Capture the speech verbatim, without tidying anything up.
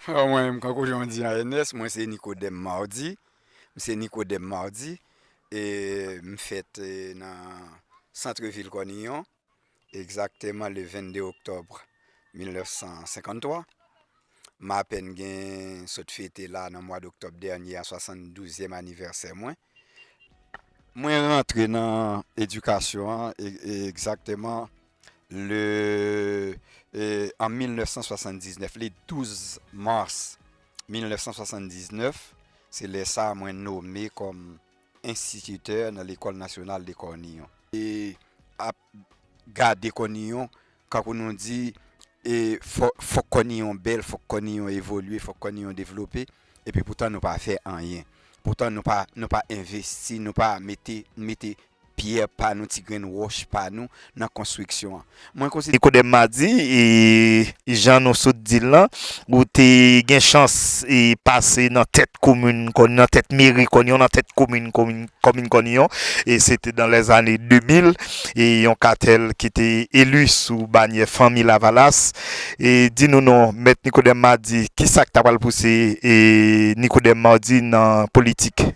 Mwen menm, kankou jan w di a, Ernest, mwen se Nicodème Mardy. M se Nicodème Mardy. E m fèt, e, nan sant vil Kòniyon, egzakteman le vennde oktòb mil nèf san senkanntwa. M apèn gen, sot fete la nan mwa doktòb dènye a, swasanndouzèm anivèsè mwen. Mwen rantre nan edikasyon an e, e egzakteman le, e, an mil nèf san swasanndiznèf, le douz mas mil nèf san swasanndiznèf, se lè sa a mwen nome kòm enstititè nan Lekòl Nasyonal de Kòniyon. E ap gade Kòniyon, kankou nou di, e fò, fòk Kòniyon bèl, fòk Kòniyon evolye, fòk Kòniyon devlope, epi poutan nou pa fè anyen. Poutan nou pa, nou pa envesti, nou pa mete, mete pyè pa nou, ti grenn wòch pa nou nan konstriksyon an. Mwen konsidere Nicodème Mardy, e jan nou sot di l lan, ou te gen chans e pase nan tèt komin Kòn-, nan tèt meri Kòniyon, nan tèt komin, komin, komin Kòniyon, e se te dans les années deux mille, e yon katèl ki te eli sou banyè Fanmi Lavalas. E di nou non, Mèt Nicodème Mardy, ki sa k ta pral pouse e Nicodème Mardy nan politik?